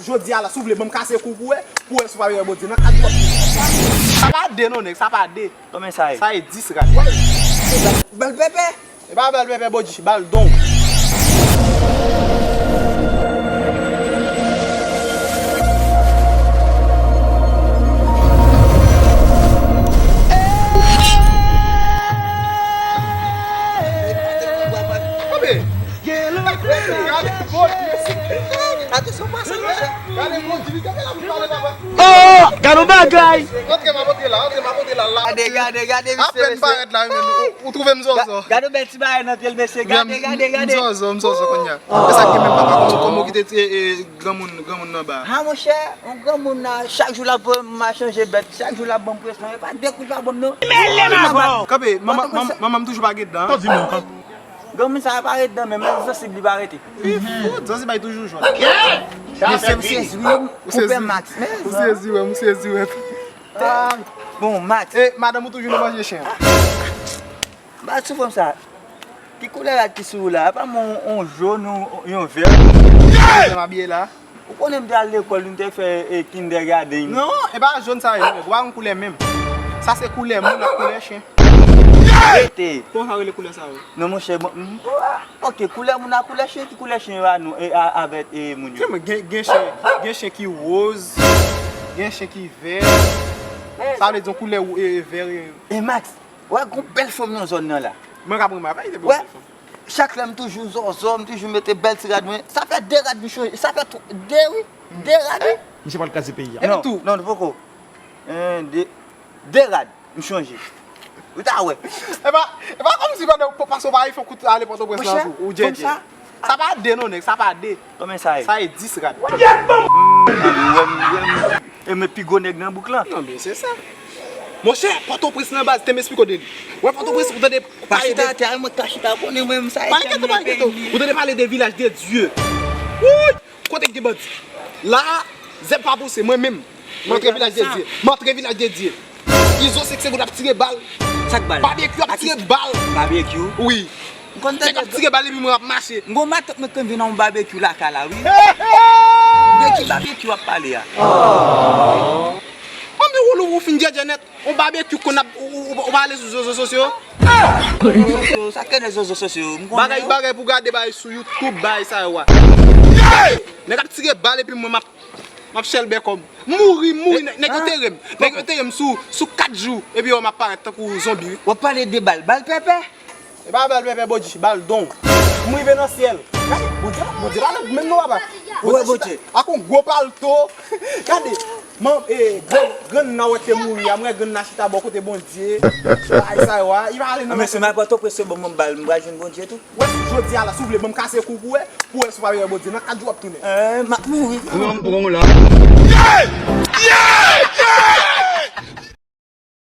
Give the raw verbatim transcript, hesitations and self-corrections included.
Jodi a la, si w vle, ban m kase kou pou wè, pou wè si w pa wè Bondye nan kat w ap. Sa pa de non, nèg, sa pa de. Konbyen sa ye? Sa ye dis rad. Bèl pèpè. E pa bal pèpè bodji, bal don. Gade bodji, mesye. Gade bodji, gade la pou pale papa. Oh, gade yon bagay. Antre, m ap antre la, antre, m ap antre la, la. Gade, gade, gade, misye, apèn mesye. Parèt la, men ou, ou twouve m zòzò. Gade yon bèl ti bagay nan pye l, mesye. Gade, gade, gade. M zòzò, m zòzò kounye a. E sa k gen menm papa, kòman, kòman w kite ti, e, e, granmoun, granmoun nan ba? Ha, monchè, yon granmoun nan, chak jou l ap voye m al chanje bèt, chak jou l ap ban m presyon, e pa de kou l pa ban m non. Mele m avè w. Kanpe, manman, manman, manman m toujou pa gen dan. Granmoun sa pa ret dan menm, men zansib li pa rete. Li fout, zansib ay toujou jòn. Mesye, m sezi wi, m konpè Max. Ou sezi wè, m sezi wè. Bon, Max. E madanm ou toujou nan manje chen. Ba sou fanm sa. Ki koulè rad ki sou ou la? A pa mwen yon, yon jòn, yon, yon vè. Jan m abiye la. Ou konnen m te al lekòl, m te fè, e, kindergarten. Non, e pa jòn sa ye, non. Ou pa konn koulè menm. Sa se koulè moun ak koulè chen. Rete. Kòman sa rele koulè sa yo? Non, monchè, bon, m, m, ah, ok, koulè moun ak koulè chen, ki koulè chen yo a nou, e, a, avèk, e, moun yo? Gen, gen chen, gen chen ki woz, gen chen ki vè. Sa vle di yon koulè, e, vè, e. E Max, wè, gon bèl fanm nan zòn nan la. Mwen ka pran, pa ede pou bèl fanm. Chak lè m toujou zòzò, m toujou mete bèl ti rad mwen. Sa fè de rad m chanje. Sa fè tw-, de wi. De rad wi. Misye pral kraze peyi a. Non, non, poko. En, de, de rad m chanje. Ou ta wè. E pa, e pa kòmsi pandan w pase w pa fè kout ale Pòtoprens la tou, ou djèdjè. Sa pa de non, nèg, sa pa de. Konbyen sa ye? Sa ye dis rad. Mm, ou wè m, ou wè m, e men pi gwo nèg nan bouk lan. Non, men se sa. Monchè, Pòtoprens nan baz, te m esplike w de li. Wè Pòtoprens, ou tande pale de. Pa chita atè, al mwen ka chita, konnen mwen menm sa e tèm nan peyi. Ou tande pale de Vilaj de Dye. Wouy! Kote k gen bandi? La, zèb pa pouse, mwen menm. M antre Vilaj de Dye. M antre Vilaj de Dye. Izo senk segonn ap tire bal. Sa k bal? Babekyou ap tire bal. Babekyou? Wi. Nèg ap tire bal epi mwen ap mache. M gon matant mwen k vin nan yon babekyou lakay la, wi. De ki babekyou w ap pale a? Mwen di ou, ou fin djèdjè nèt. Yon babekyou konn ap, ou, ou, ou pa ale sou rezo sosyo? Sa k rele rezo sosyo? M konnen. Bagay, bagay pou gade bagay sou YouTube, bagay sa yo a. Nèg ap tire bal epi mwen m ap M ap chèlbè kò m. Mouri, mouri, nèg, nèg yo antere m. Nèg yo antere m sou, sou kat jou. Epi yo m ap parèt tankou zonbi, wi. W ap pale de bal, bal pèpè? E pa bal pèpè, bodji, bal don. M rive nan syèl. Gade, Bondye, Bondye pa nan menm non, papa. Ou wè Bondye? Ak yon gwo palto. Gade, man, e, grann, grann nan wè te mouri a, m wè grann nan chita bò kote Bondye. Ay, sa yo a, li pa ale nan. Mesye, m al Pòtoprens, se bon, m bal, m pral jwenn Bondye tou. Wè, jodi a la, si w vle, ban m kase kou pou wè. Pou wè si w pa wè Bondye nan kat jou w ap tounen. Eh, m ap mouri. Pran, pran w la.